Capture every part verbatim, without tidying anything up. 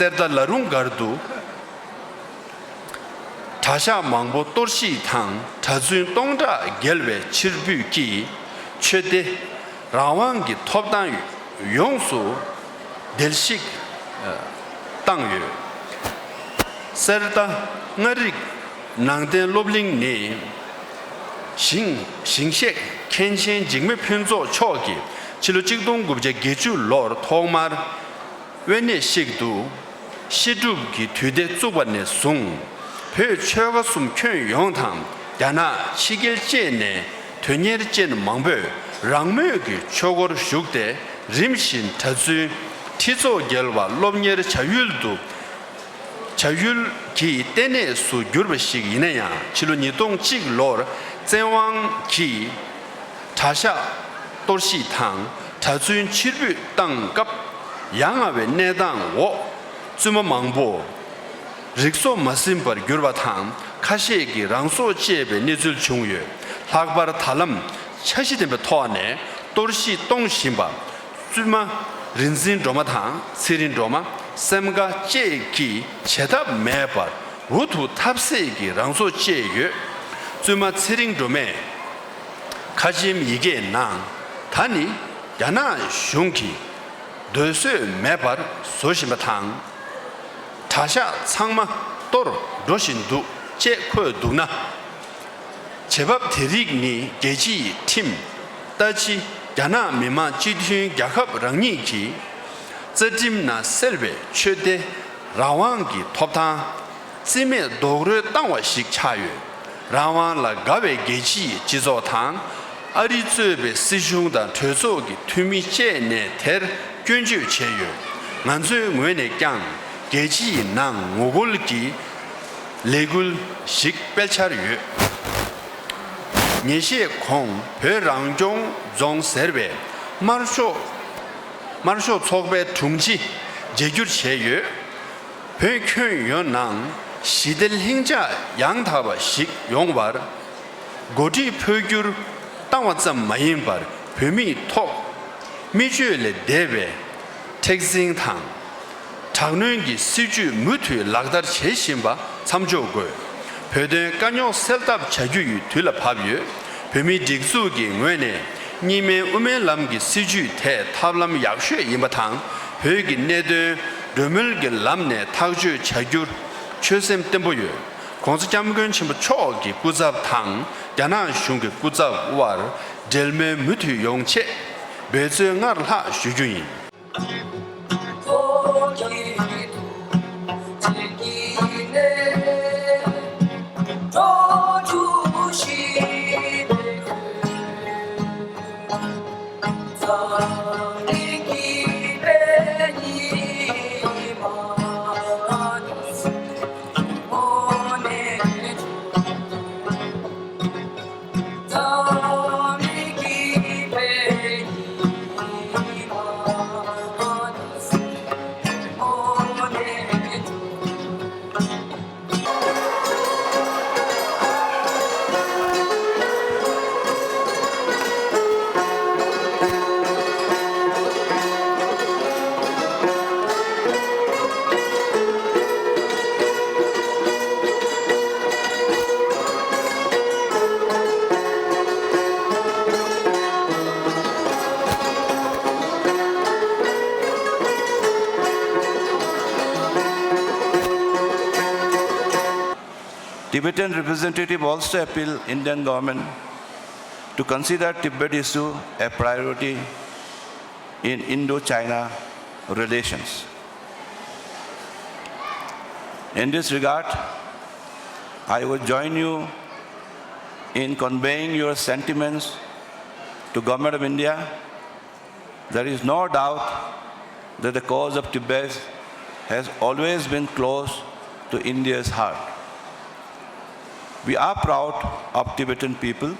གསེར་རྟ་ལ་རུང་སྒར་དུ་གྲྭ་ཤག་མང་པོ་གཏོར་བཤིག་དང་གྲྭ་བཙུན་སྟོང་ཕྲག་བརྒལ་བའི་ཕྱིར་འབུད་ཀྱིས་ཆོས་སྡེ་རང་དབང་གི་ཐོབ་ཐང་ཡོངས་སུ་བརྡལ་བཤིག་བཏང་ཡོད། གསེར་རྟ་མངའ་རིས་ནང་བསྟན་སློབ་གླིང་ནི་ཞིང་ཞིང་གཤེགས་མཁན་ཆེན་འཇིགས་མེད་ཕུན་ཚོགས་མཆོག་གིས་ཕྱི་ལོ་ཆིག་སྟོང་དགུ་བརྒྱ་བརྒྱད་ཅུ་ལོར་ཐོག་མར་དབེན་གནས་ཤིག་ཏུ་བཤད་སྒྲུབ་ཀྱི་དུས་སྡེ་བཙུགས་པ་ནས་བཟུང་བོད་ཆོལ་ཁ་གསུམ་ཁྱོན་ཡོངས་དང་རྒྱ་ནག་ཕྱི་རྒྱལ་བཅས་ནས་དོན་གཉེར་ཅན་མང་པོས་རང་མོས་ཀྱི་ཆོས་སྒོར་ཞུགས་ཏེ་རིམ་བཞིན་གྲྭ་བཙུན་ཁྲི་ཚོ་བརྒལ་བ་སློབ་གཉེར་བྱ་ཡུལ་དུ་བྱ་ཡུལ་གྱི་ལྟེ་གནས་སུ་གྱུར་པ་ཞིག་ཡིན་ན་ཡང་ཕྱི་ལོ་ཉིས་སྟོང་གཅིག་ལོར་བཙན་དབང་གིས་གྲྭ་ཤག་གཏོར་བཤིག་དང་གྲྭ་བཙུན་ཕྱིར་འབུད་བཏང་སྐབས་ཡ་ང་བའི་གནས་སྟངས་འོག་བཙུན་མ་མང་པོ་རིགས་སོ་མ་ཟིན་པར་གྱུར་པ་དང་ཁ་ཤས་ཀྱིས་རང་སྲོག་བཅད་པའི་གནས་ཚུལ་བྱུང་ཡོད། ལྷག་པར་ད་ལམ་འཆར་གཞི་ལྡན་པའི་ཐོག་ནས་གཏོར་བཤིག་གཏོང་བཞིན་པ་བཙུན་མ་རིག་འཛིན་སྒྲོལ་མ་དང་ཚེ་རིང་སྒྲོལ་མ་སེམས་དགའ་བཅས་ཀྱིས་བྱེད་ཐབས་མེད་པར་འུ་ཐུག་ཐབས་ཟད་ཀྱིས་རང་སྲོག་བཅད་ཡོད། བཙུན་མ་ཚེ་རིང་སྒྲོལ་མས་ཁ་ཆེམས་ཡི་གེའི་ནང་ད་ནི་རྒྱ་ནག་གཞུང་གིས་སྡོད་བཟོད་མེད་པར་བཟོ་བཞིན་པ་དང་། གྲྭ་ཤག་ཚང་མ་གཏོར་འགྲོ་བཞིན་འདུག་ཅེས་འཁོད་འདུག་ན། བྱེད་བབ་དེ་རིགས་ནི་རྒྱལ་སྤྱི་ཡི་ཁྲིམས་ལྟ་ཅི་རྒྱ་ནག་མི་དམངས་སྤྱི་མཐུན་རྒྱལ་ཁབ་རང་ཉིད་ཀྱི་རྩ་ཁྲིམས་ནང་གསལ་བའི་ཆོས་སྡེ་རང་དབང་གི་ཐོབ་ཐང་རྩིས་མེད་རྡོག་རོལ་བཏང་བ་ཞིག་ཆགས་ཡོད། རང་དབང་ལ་དགའ་བའི་རྒྱལ་སྤྱིའི་སྤྱི་ཚོགས་དང་ཨ་རི་གཙོས་པའི་སྲིད་གཞུང་དང་གྲོས་ཚོགས་ཀྱི་འཐུས་མི་བཅས་ནས་དེར་སྐྱོན་བརྗོད་བྱས་ཡོད། ང་ཚོའི་ངོས་ནས་ཀྱང་རྒྱལ་སྤྱི་ཡི་ནང་ངོ་རྒོལ་གྱི་ལས་འགུལ་ཞིག་སྤེལ་འཆར་ཡོད། ཉེ་ཤས་གོང་བོད་རང་སྐྱོང་རྫོང་ཟེར་བའི་དམར་ཤོག་དམར་ཤོག་ཚོགས་པའི་དྲུང་ཆེ་བརྗེ་བསྒྱུར་བྱས་ཡོད། བོད་ཁྱོན་ཡོངས་ནང་ཞི་བདེ་ལྷིང་འཇགས་ཡང་དག་པ་ཞིག་ཡོང་བར་འགོ་ཁྲིད་འཕོ་འགྱུར་བཏང་བ་ཙམ་མ་ཡིན་པར་བོད་མིའི་ཐོག་མི་སྤྱོད་ལས་འདས་པའི་མཁྲེགས་འཛིན་དང་། དྲག་གནོན་གྱི་སྲིད་བྱུས་མུ་མཐུད་ལག་བསྟར་བྱེད་བཞིན་པ་མཚམས་འཇོག་དགོས། བོད་དོན་དཀའ་རྙོག་སེལ་ཐབས་བྱ་རྒྱུ་ཡི་དུས་ལ་བབ་ཡོད། བོད་མིའི་སྒྲིག་འཛུགས་ཀྱི་ངོས་ནས་གཉིས་སྨན་དབུ་མའི་ལམ་གྱི་སྲིད་བྱུས་དེ་ཐབས་ལམ་ཡག་ཤོས་ཡིན་པ་དང་། བོད་ཀྱི་གནད་དོན་གྲོས་མོལ་གྱི་ལམ་ནས་ཐག་གཅོད་བྱ་རྒྱུར་ཆོད་སེམས་བརྟན་པོ་ཡོད། ༸གོང་ས་༸སྐྱབས་མགོན་ཆེན་པོ་མཆོག་གི་སྐུ་ཚབ་དང་རྒྱ་ནག་གཞུང་གི་སྐུ་ཚབ་དབར་འབྲེལ་མོལ་མུ་མཐུད་ཡོང་ཆེད་འབད་བརྩོན་སྔར་ལྷག་ཞུ་རྒྱུ་ཡིན། Tibetan representative also appeal Indian government to consider Tibet issue a priority in Indo-China relations. In this regard, I would join you in conveying your sentiments to Government of India. There is no doubt that the cause of Tibet has always been close to India's heart. We are proud of Tibetan people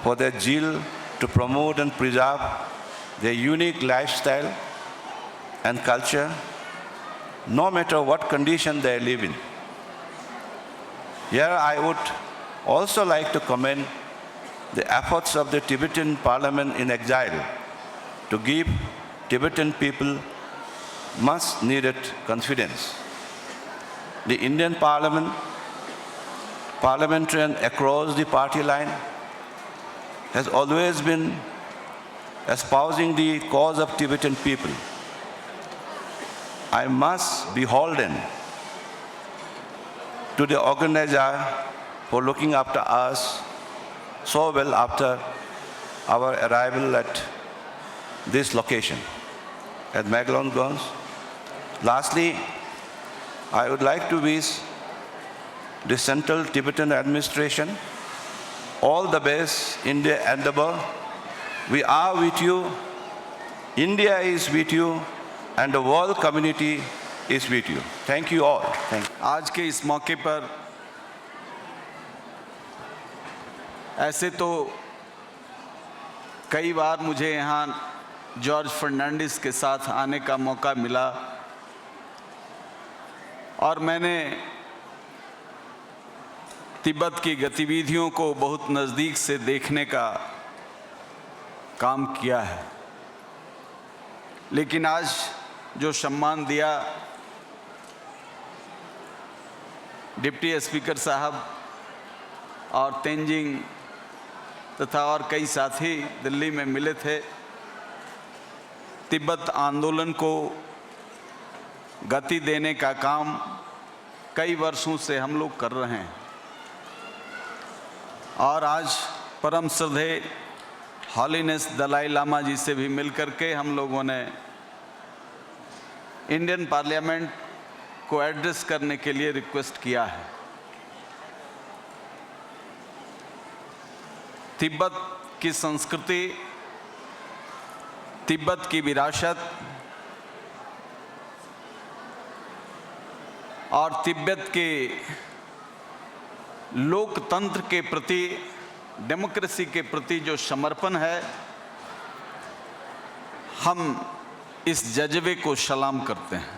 for their zeal to promote and preserve their unique lifestyle and culture, no matter what condition they live in. Here I would also like to commend the efforts of the Tibetan Parliament in exile to give Tibetan people much needed confidence. The Indian Parliament, parliamentarian across the party line, has always been espousing the cause of Tibetan people. I must beholden to the organizer for looking after us so well after our arrival at this location, at Maglonggonj. Lastly, I would like to wish the Central Tibetan Administration all the best in their endeavor. We are with you. India is with you, and the world community is with you. Thank you all. Thank you. आज के इस मौके पर ऐसे तो कई बार मुझे यहाँ जॉर्ज फर्नांडिस के साथ आने का मौका मिला और मैंने तिब्बत की गतिविधियों को बहुत नज़दीक से देखने का काम किया है। लेकिन आज जो सम्मान दिया डिप्टी स्पीकर साहब और तेंजिंग तथा और कई साथी दिल्ली में मिले थे। तिब्बत आंदोलन को गति देने का काम कई वर्षों से हम लोग कर रहे हैं और आज परम श्रद्धेय हॉलिनेस दलाई लामा जी से भी मिलकर के हम लोगों ने इंडियन पार्लियामेंट को एड्रेस करने के लिए रिक्वेस्ट किया है। तिब्बत की संस्कृति, तिब्बत की विरासत और तिब्बत के लोकतंत्र के प्रति, डेमोक्रेसी के प्रति जो समर्पण है, हम इस जज्बे को सलाम करते हैं।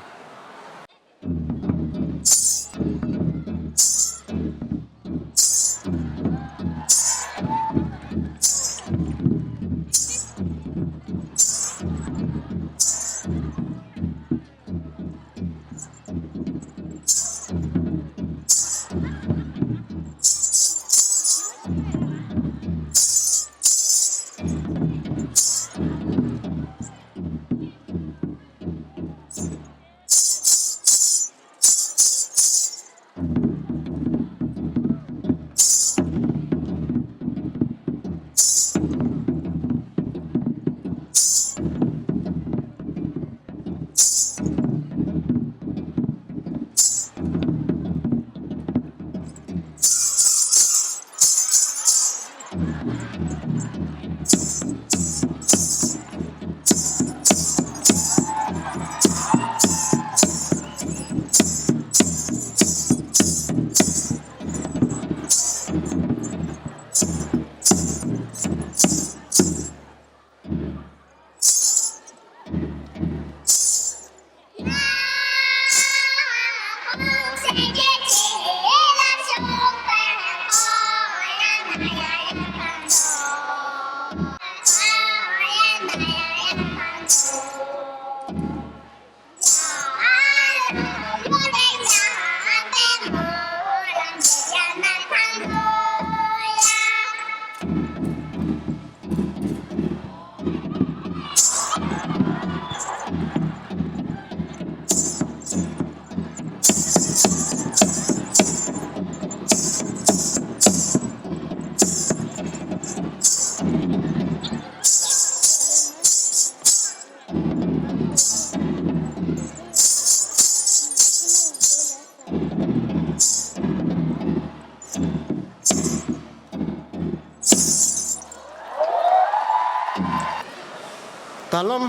ད་ལམ།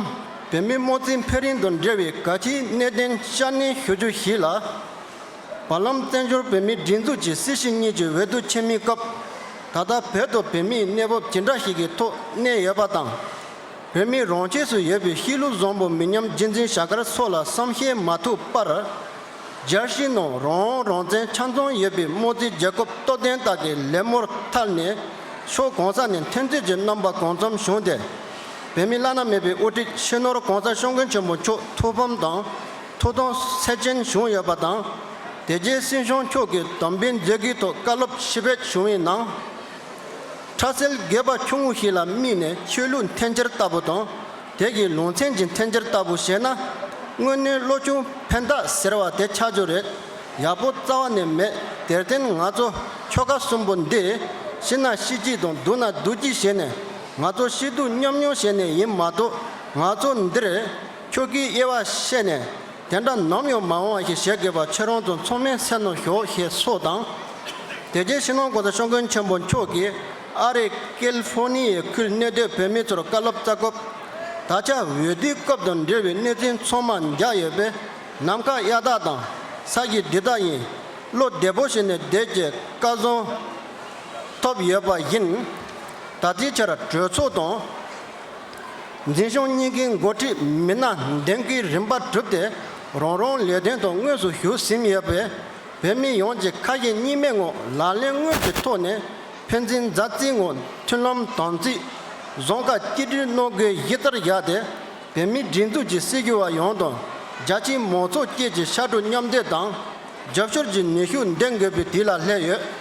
བོད་མིའི་དམངས་གཙོའི་འཕེལ་རིམ་དང་འབྲེལ་བའི་གལ་ཆེའི་གནད་དོན་བསྐྱར་ནན་ཞུ་རྒྱུ་ཞིག་ལ། བར་ལམ་བཙན་བྱོལ་བོད་མིའི་སྒྲིག་འཛུགས་ཀྱི་སྲིད་བྱུས་གཉིས་ཀྱི་འོས་བསྡུ་ཆེན་མོའི་སྐབས། ད་ལྟ་བོད་དུ་བོད་མིའི་གནས་བབ་ཇི་འདྲ་ཞིག་གི་ཐོག་གནས་ཡོད་པ་དང་། བོད་མིའི་རང་ཆས་སུ་ཡོད་པའི་ཤེས་ལུགས་བཟང་པོ་མི་ཉམས་རྒྱུན་འཛིན་བྱ་དགར་སོགས་ལ་བསམ་ཤེས་མ་ཐུབ་པར། རྒྱལ་སྤྱིའི་ནང་རང་དབང་རང་བཙན་ཆ་ཚང་ཡོད་པའི་དམངས་གཙོའི་རྒྱལ་ཁབ་སྟོབས་ལྡན་དག་གི་ལད་མོར་ཐལ་ནས། ཕྱོགས་གང་ས་ནས་འཐེན་རྩོད་ཀྱི་རྣམ་པ་གང་འཚམ་བྱུང་སྟེ། བོད་མི་བླ་ན་མེད་པའི་དབུ་ཁྲིད་སྤྱི་ནོར་༸གོང་ས་༸སྐྱབས་མགོན་ཆེན་པོ་མཆོག་ཐུགས་ཕམ་དང་ཐུགས་གདུང་ཚབས་ཆེན་བྱུང་ཡོད་པ་དང་། དེ་རྗེས་སྲིད་སྐྱོང་མཆོག་གིས་དམ་འབུལ་མཛད་སྒོའི་ཐོག་བཀའ་སློབ་ཞུ་བ་བྱུང་བའི་ནང་། ཁྲ་ཟིལ་རྒས་པ་ཆུང་ངུ་ཞིག་ལ་དམིགས་ནས་ཆོས་ལུགས་འཐེན་འཁྱེར་ལྟ་བུ་དང་། དེ་གི་ལུང་ཚན་གྱི་འཐེན་འཁྱེར་ལྟ་བུ་བྱས་ན། དངོས་གནས་བློ་ཆུང་ཕན་བཏགས་ཟེར་བ་དེ་ཆགས་རྒྱུ་རེད། ཡག་པོ་རྩ་བ་ནས་མེད། དེར་བརྟེན་ང་ཚོ་ཆོལ་ཁ་གསུམ་པོ་འདི་ཤི་ན་ཤི་གཅིག་དང་སྡུག་ན་སྡུག་གཅིག་བྱས་ནས། ང་ཚོ་སྐྱིད་སྡུག་མཉམ་མྱོང་བྱས་ནས་ཡིན་མ་གཏོགས། ང་ཚོ་འདིར་ཆོལ་ཁའི་དབྱེ་བ་ཕྱེ་ནས་དེ་འདྲ་ནམ་ཡང་མ་འོང་བ་ཞིག་བྱེད་དགོས་པ་ཁྱེད་རང་ཚོ་ཚང་མས་སེམས་ནང་ཞོག་ཞེས་སོགས་དང་། དེ་རྗེས་སྤྱི་ནོར་༸གོང་ས་༸སྐྱབས་མགོན་ཆེན་པོ་མཆོག་གིས་ཨ་རིའི་ཀེ་ལི་ཧྥོར་ནི་ཡའི་ཁུལ་གནས་སྡོད་བོད་མི་ཚོར་བཀའ་སློབ་སྩལ་སྐབས། ད་ཆ་འོས་བསྡུའི་སྐབས་དང་འབྲེལ་བའི་གནས་ཚུལ་ཚང་མ་འཇགས་ཡོད་པས། ནམ་མཁའ་གཡའ་དག་དང་ས་གཞི་རྡུལ་དག་ཡིན། བློ་བདེ་པོ་བྱས་ནས་བསྡད་ཀྱི་སྐལ་བཟང་ཐོབ་ཡོད་པ་ཡིན། ད་ལྟའི་ཆར་གྲོས་ཚོགས་དང་། འཛིན་སྐྱོང་གཉིས་ཀའི་འགོ་ཁྲིད་མི་སྣ་འདེམས་བསྐོའི་རིམ་པ་གྲུབ་སྟེ། རང་རང་ལས་དོན་དུ་དངོས་སུ་ཞུགས་ཟིན་ཡོད་པས། བོད་མི་ཡོངས་ཀྱིས་ཁ་ཞེ་གཉིས་མེད་ངང་ལག་ལེན་དངོས་ཀྱི་ཐོག་ནས་ཕན་ཚུན་མཛའ་བརྩེའི་ངང་མཐུན་ལམ་དམ་ཚིག་བཟང་ཁ་གཅིག་སྒྲིལ་གནང་དགོས་གཞི་རྩར་བཞག་སྟེ། བོད་མིའི་སྒྲིག་འཛུགས་ཀྱི་སྲིད་བྱུས་པ་ཡོངས་དང་རྒྱ་ཆེའི་མང་ཚོགས་བཅས་ཀྱི་ཕྱར་གྲུ་མཉམ་འདེགས་དང་རྒྱབ་སྐྱོར་གྱི་ནུས་ཤུགས་འདོན་དགོས་པའི་དུས་ལ་སླེབས་ཡོད།